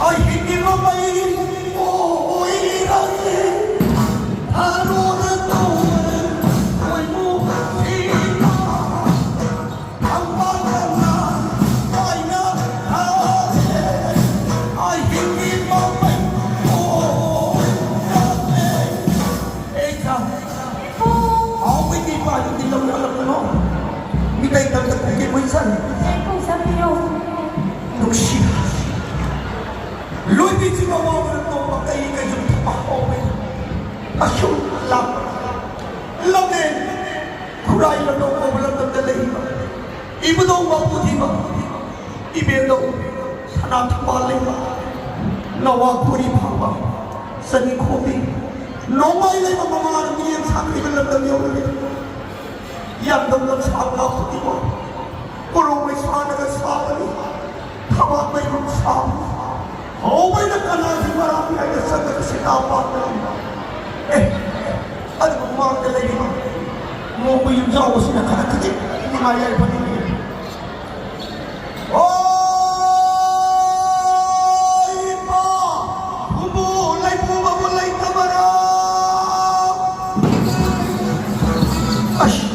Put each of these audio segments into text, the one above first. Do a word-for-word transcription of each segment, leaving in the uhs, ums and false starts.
ꯑꯩ ꯍꯤꯡꯉꯤꯕ ꯃꯩ ꯑꯣꯏꯔꯒꯦ꯫ ꯊꯥꯔꯣꯗ ꯇꯧꯔꯦ ꯃꯣꯏꯕꯨ ꯁꯤꯕ꯫ ꯊꯝꯕꯥꯜꯅ ꯂꯣꯏꯅ ꯊꯥꯔꯦ꯫ ꯑꯩ ꯍꯤꯡꯉꯤꯕ ꯃꯩ ꯑꯣꯏꯔꯒꯦ꯫ ꯑꯩ ꯈꯪ-, ꯍꯥꯎꯕꯒꯤ ꯄꯥꯏꯕꯗꯤ ꯂꯧꯅꯔꯛꯀꯅꯣ꯫ ꯃꯤꯇꯩ ꯇꯝꯗ ꯄꯨꯛꯀꯤ ꯃꯩꯁꯟ꯫ ꯅꯨꯡꯁꯤ꯫ ꯂꯣꯏꯕꯤꯁꯤꯡ ꯑꯋꯥꯕꯗ ꯇꯣꯡꯕ ꯀꯩ ꯀꯩꯁꯨ ꯊꯕꯛ ꯍꯧꯕ꯫ ꯑꯁꯨꯝ ꯂꯥꯛꯄ꯫ ꯂꯝꯂꯦꯟ ꯈꯨꯔꯥꯏ ꯂꯝꯂꯣꯡ ꯀꯧꯕ ꯂꯝꯗꯝꯗ ꯂꯩꯔꯤꯕ ꯏꯕꯨꯙꯧ ꯃꯄꯨ ꯊꯤꯕ, ꯏꯕꯦꯟꯗꯧ ꯁꯅꯥ ꯊꯝꯕꯥꯜ ꯂꯩꯕ, ꯅꯋꯥ ꯈꯨꯔꯤ ꯐꯥꯎꯕ, ꯆꯅꯤ ꯈꯣꯝꯕꯤ, ꯅꯣꯡꯃꯥꯏ ꯂꯩꯕ ꯃꯃꯥꯅ ꯃꯤꯠꯌꯦꯡ ꯁꯥꯡꯈꯤꯕ ꯂꯝꯗꯝ ꯌꯧꯔꯒꯦ꯫ ꯌꯥꯝꯗꯧ ꯂꯝꯁꯥꯡ ꯂꯥꯎꯊꯣꯛꯏꯕ ꯀꯣꯔꯧꯃꯩ ꯁꯥꯟꯅꯒ ꯁꯥꯕꯅꯤ꯫ ꯊꯕꯥꯛ ꯃꯩꯔꯨꯝ ꯁꯥꯕꯅꯤ꯫ ꯍꯧꯕꯩꯅ ꯀꯅꯥꯒꯤ ꯃꯔꯥꯡ ꯀꯥꯏꯅ ꯆꯠꯂꯒ ꯁꯤꯇꯥ ꯄꯥꯟꯕꯅꯤ? ꯑꯦ, ꯑꯗꯨꯒ ꯃꯥꯡꯗ ꯂꯩꯔꯤꯕ ꯃꯣꯡꯕ ꯌꯨꯝꯖꯥꯎ ꯑꯁꯤꯅ ꯈꯔ ꯈꯖꯤꯛ ꯅꯨꯡꯉꯥꯏ ꯌꯥꯏꯐꯅꯤꯡꯉꯤ꯫ ꯑꯣ ꯏꯄꯥ, ꯈꯨꯕꯨ ꯂꯩꯕꯨ ꯃꯕꯨ ꯂꯩꯇꯕꯔꯥ? ꯑꯁ,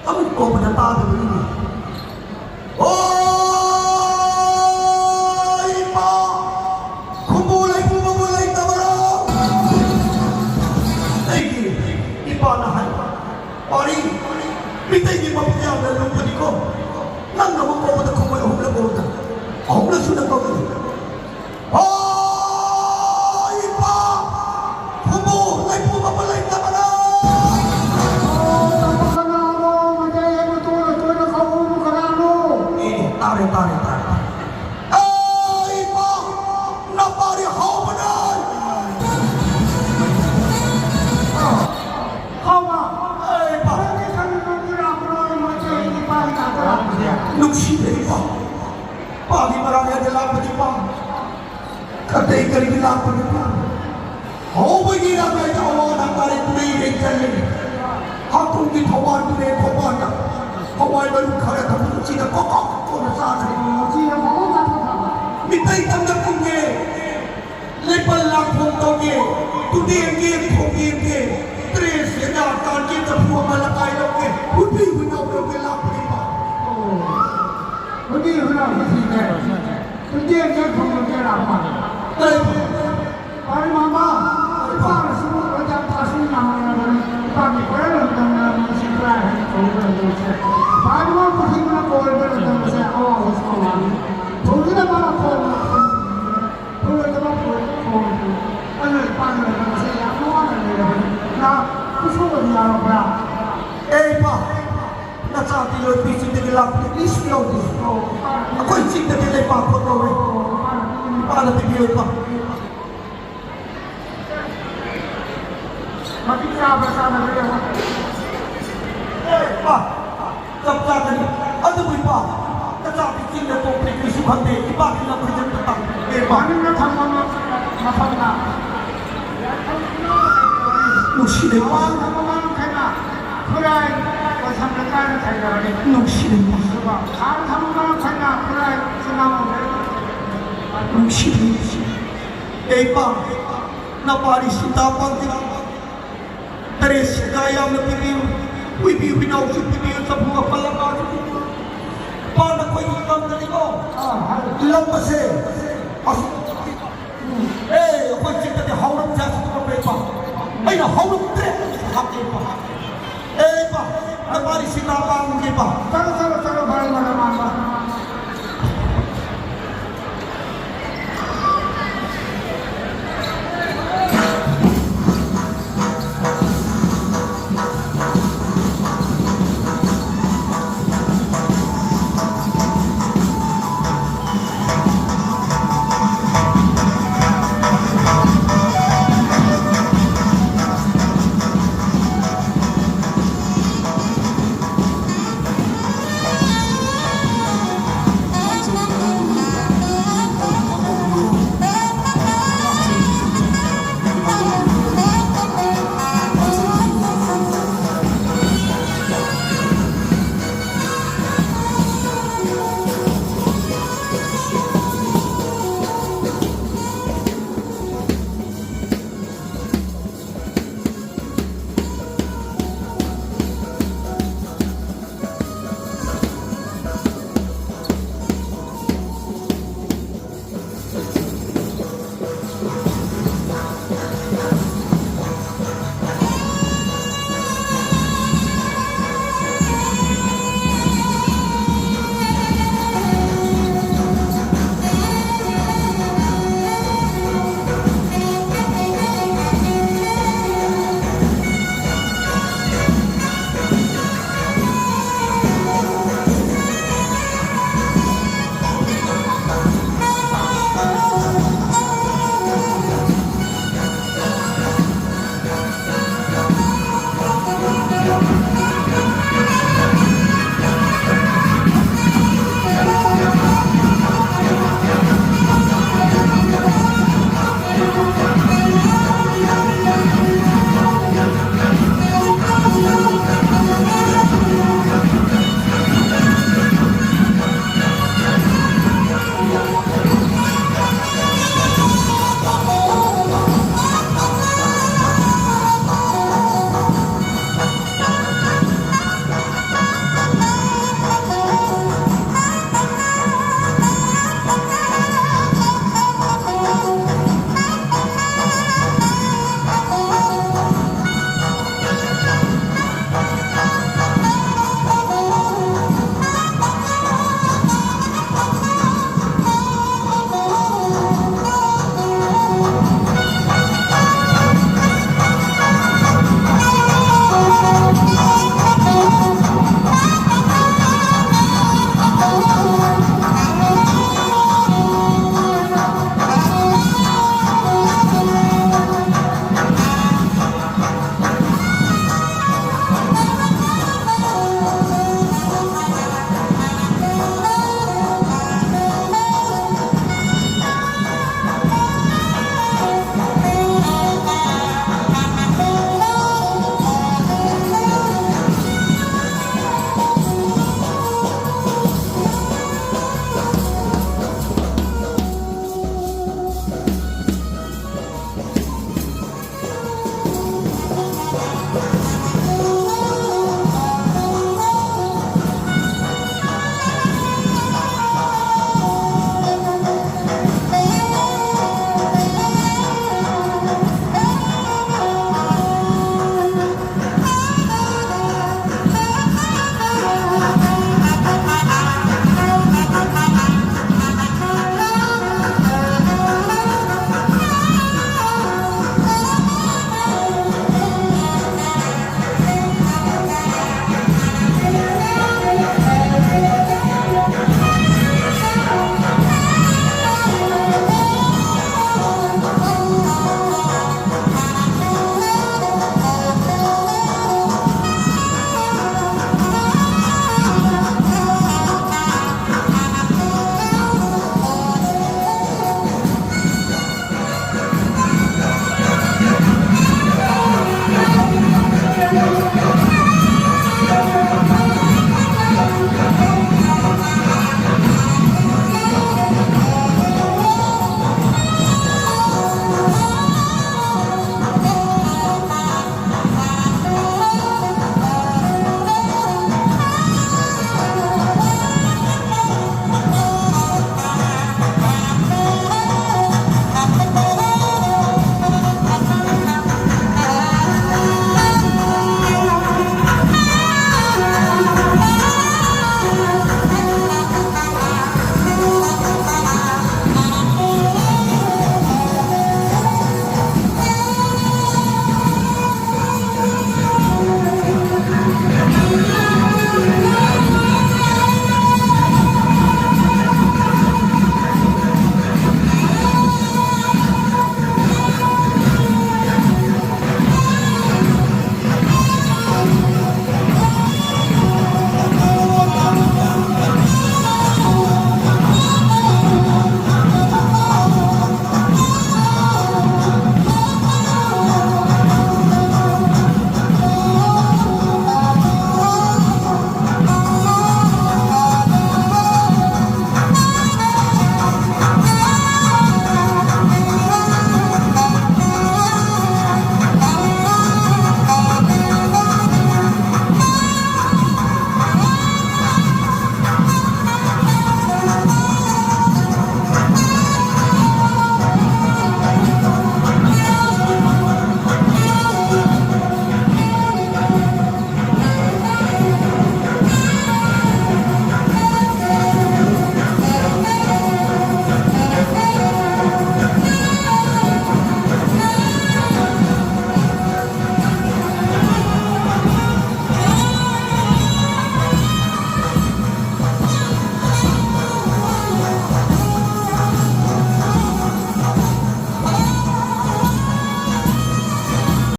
ꯑꯃꯨꯛ ꯀꯧꯕꯗ ꯇꯥꯗꯕꯅꯤꯅꯦ꯫ ꯑꯣ ꯏꯄꯥ, ꯈꯨꯕꯨ ꯂꯩꯕꯨ ꯃꯕꯨ ꯂꯩꯇꯕꯔꯥ? ꯑꯩꯒꯤ ꯏꯄꯥꯅ ꯍꯥꯏꯕ꯫ ꯄꯥꯔꯤ, ꯃꯤꯇꯩꯒꯤ ꯃꯄꯨ ꯌꯥꯝꯅ ꯂꯨꯕꯅꯤꯀꯣ꯫ ꯅꯪꯅ ꯑꯃꯨꯛ ꯀꯧꯕꯗ ꯈꯨꯝꯃꯣꯏ ꯑꯍꯨꯝꯂꯛ ꯀꯧꯕꯗ꯫ ꯑꯍꯨꯝꯂꯛ ꯁꯨꯅ ꯀꯧꯕꯗ꯫ ꯍꯣ! ꯏꯄꯥ! ꯈꯨꯝꯃꯨ! ꯂꯩꯄꯨ ꯑꯃ ꯂꯩꯇꯕꯅ! ꯀꯅꯥꯅꯣ? ꯃꯩꯇꯩ ꯑꯃ ꯇꯣꯏꯅ ꯇꯣꯏꯅ ꯀꯧꯕꯕꯨ ꯀꯅꯥꯅꯣ? ꯑꯦ, ꯇꯥꯔꯦ, ꯇꯥꯔꯦ, ꯇꯥꯔꯦ꯫ ꯑꯦ, ꯏꯄꯥ! ꯅꯄꯥꯔꯤ ꯍꯧꯕꯅꯦ! ꯍꯥꯎꯕ! ꯑꯦ, ꯏꯄꯥ! ꯅꯪꯗꯤ ꯁꯟ ꯅꯨꯡꯒꯤ ꯂꯥꯛꯄ꯭ꯔꯣ? ꯃꯩꯇꯩꯒꯤ ꯄꯥꯂꯤ ꯂꯥꯛꯄ꯭ꯔꯣ? ꯅꯨꯡꯁꯤꯕ ꯏꯄꯥ! ꯄꯥꯒꯤ ꯃꯔꯥꯡ ꯌꯥꯗꯦ ꯂꯥꯛꯄꯗꯤ ꯄꯥ꯫ ꯈꯇꯩ ꯀꯔꯤꯒꯤ ꯂꯥꯛꯄꯅꯤ ꯄꯥ? ꯍꯧꯕꯒꯤ ꯂꯥꯛꯂꯒ ꯑꯋꯥ ꯅꯪ ꯀꯔꯤ ꯇꯨꯔꯦ ꯌꯦꯡ ꯆꯠꯂꯤ? ꯍꯥꯀꯨꯝꯒꯤ ꯊꯧꯕꯥꯜ ꯇꯨꯔꯦ ꯊꯧꯕꯥꯜꯗ꯫ ꯍꯋꯥꯏ ꯃꯔꯨ ꯈꯔ ꯊꯝꯃꯒ ꯆꯤꯗ ꯀꯣꯛ ꯀꯣꯛ ꯀꯣꯛꯅ ꯆꯥꯈ꯭ꯔꯦ꯫ ꯆꯤꯗ ꯀꯣꯛ ꯀꯣꯛ ꯆꯥꯊꯣꯛꯈ꯭ꯔꯕ꯫ ꯃꯤꯇꯩ ꯇꯝꯅ ꯀꯨꯝꯒꯦ, ꯂꯩꯄꯜ ꯂꯥꯡꯐꯣꯡ ꯇꯧꯒꯦ, ꯇꯨꯗꯦꯡ ꯌꯦꯡ ꯈꯣꯡ ꯌꯦꯡꯒꯦ, ꯇ꯭ꯔꯦ ꯁꯦꯟꯖꯥ ꯇꯥꯟꯒꯦ, ꯆꯐꯨ ꯑꯃ ꯂꯀꯥꯏ ꯂꯧꯒꯦ, ꯍꯨꯏ ꯍꯨꯏꯅꯥꯎ ꯂꯧꯒꯦ ꯂꯥꯛꯄꯅꯦꯕ꯫ ꯑꯣ, ꯍꯨꯏ ꯍꯨꯏꯅꯥꯎ ꯍꯨꯏꯁꯤꯡꯁꯦ꯫ ꯇꯨꯗꯦꯡ ꯌꯦꯡ ꯈꯣꯡ ꯌꯦꯡꯒꯦ ꯂꯥꯛꯄ꯫ ꯂꯩ꯫ ꯄꯥꯔꯤ ꯃꯃꯥ, ꯏꯄꯥꯅꯁꯨ ꯄ꯭ꯔꯖꯥ ꯊꯥꯁꯤꯡ ꯉꯥꯡꯅꯔꯕꯅꯤ꯫ ꯏꯄꯥꯒꯤ ꯀꯣꯏꯔꯦꯜ ꯂꯝꯗꯝꯅ ꯃꯁꯤ ꯀꯗꯥꯏ ꯍꯥꯏꯅ ꯀꯧꯔꯤꯕ ꯂꯝꯗꯝꯁꯦ? ꯄꯥꯔꯤ ꯃꯃꯥ ꯄꯨꯈ꯭ꯔꯤꯗꯨꯅ ꯀꯣꯏꯔꯤꯕ ꯂꯝꯗꯝ ꯑꯁꯦ ꯑꯋꯥꯡꯕꯁꯨ ꯇꯣꯉꯥꯟꯅꯤ꯫ ꯊꯣꯡꯗꯨꯅ ꯃꯥ ꯊꯣꯡꯅ ꯊꯣꯡꯗꯨꯅ, ꯊꯣꯡꯂꯣꯏꯗꯕ ꯊꯣꯡ ꯊꯣꯡꯗꯨꯅ꯫ ꯑꯗꯨꯅ ꯏꯄꯥꯒꯤ ꯂꯝꯗꯝ ꯑꯁꯦ ꯌꯥꯝꯅ ꯋꯥꯅ ꯂꯩꯔꯕꯅꯤ꯫ ꯅꯍꯥꯛ ꯈꯨꯠꯁꯨꯃꯗꯤ ꯌꯥꯎꯔꯛꯄ꯭ꯔꯥ? ꯑꯦ ꯏꯄꯥ, ꯅꯆꯥꯗꯤ ꯂꯣꯏ ꯆꯤꯡꯗꯒꯤ ꯂꯥꯛꯄꯅꯤ, ꯀꯔꯤꯁꯨ ꯌꯥꯎꯗꯦ꯫ ꯑꯩꯈꯣꯏ ꯆꯤꯡꯗꯗꯤ ꯂꯩꯄꯥꯛ ꯐꯣꯠꯇꯧꯔꯦ꯫ ꯏꯄꯥꯅ ꯄꯤꯕꯤꯌꯨ ꯏꯄꯥ꯫ ꯃꯇꯤꯛ ꯆꯥꯕ꯭ꯔꯥ ꯆꯥꯗꯕ꯭ꯔꯥ ꯌꯦꯡꯉꯣ꯫ ꯑꯦ, ꯏꯄꯥ, ꯆꯞ ꯆꯥꯒꯅꯤ꯫ ꯑꯗꯨꯕꯨ ꯏꯄꯥ, ꯅꯆꯥꯗꯤ ꯆꯤꯡꯗ ꯄꯣꯛꯄꯅꯤ, ꯀꯔꯤꯁꯨ ꯈꯪꯗꯦ꯫ ꯏꯄꯥꯒꯤ ꯂꯝ ꯐꯖꯅ ꯇꯥꯛꯄꯤꯌꯨ꯫ ꯑꯦ, ꯏꯄꯥ꯫ ꯃꯅꯤꯡꯗ ꯊꯝꯕ ꯃꯐꯝꯗ ꯅꯨꯡꯁꯤꯔꯦ꯫ ꯑꯋꯥꯡ ꯊꯪꯕ ꯃꯔꯨꯞꯈꯩꯅ ꯈꯨꯔꯥꯏ ꯀꯣꯟꯁꯝ ꯂꯩꯀꯥꯏꯗ ꯊꯩꯅꯔꯅꯤ꯫ ꯅꯨꯡꯁꯤꯔꯦ꯫ ꯑꯗꯨꯒ ꯈꯥꯡ ꯊꯪꯕ ꯃꯔꯨꯞꯈꯩꯅ ꯈꯨꯔꯥꯏ ꯆꯤꯡꯉꯥꯃꯣꯟꯗ ꯅꯨꯡꯁꯤꯔꯦ꯫ ꯑꯦ ꯏꯄꯥ, ꯅꯄꯥꯔꯤ ꯁꯤꯇꯥ ꯄꯥꯟꯗꯦ꯫ ꯇꯔꯦꯠ ꯁꯤꯇꯥ ꯌꯥꯝꯅ ꯄꯤꯕꯤꯌꯨ꯫ ꯍꯨꯏꯕꯤ ꯍꯨꯏꯅꯥꯎꯁꯨ ꯄꯤꯕꯤꯌꯨ꯫ ꯆꯐꯨ ꯑꯄꯜ ꯑꯃꯁꯨ ꯄꯤꯕꯤꯌꯨ꯫ ꯏꯄꯥ, ꯅꯈꯣꯏꯒꯤ ꯂꯝꯗꯅꯤꯀꯣ꯫ ꯑꯥ, ꯍꯥꯏ꯫ ꯂꯝ ꯑꯁꯦ ꯑꯁ, ꯑꯦ, ꯑꯩꯈꯣꯏ ꯆꯤꯡꯗꯗꯤ ꯍꯧꯔꯝ ꯖꯥꯠꯁꯨ ꯄꯤꯕ꯫ ꯑꯩꯅ ꯍꯧꯔꯝ ꯇꯔꯦꯠ ꯍꯥꯞꯀꯦ ꯏꯄꯥ꯫ ꯑꯦ ꯏꯄꯥ, ꯅꯄꯥꯔꯤ ꯁꯤꯇꯥ ꯄꯥꯝꯒꯦ ꯏꯄꯥ꯫ ꯆꯠꯂꯣ, ꯆꯠꯂꯣ, ꯆꯠꯂꯣ, ꯐꯔꯦ, ꯐꯔꯦ, ꯃꯥꯟꯕ꯫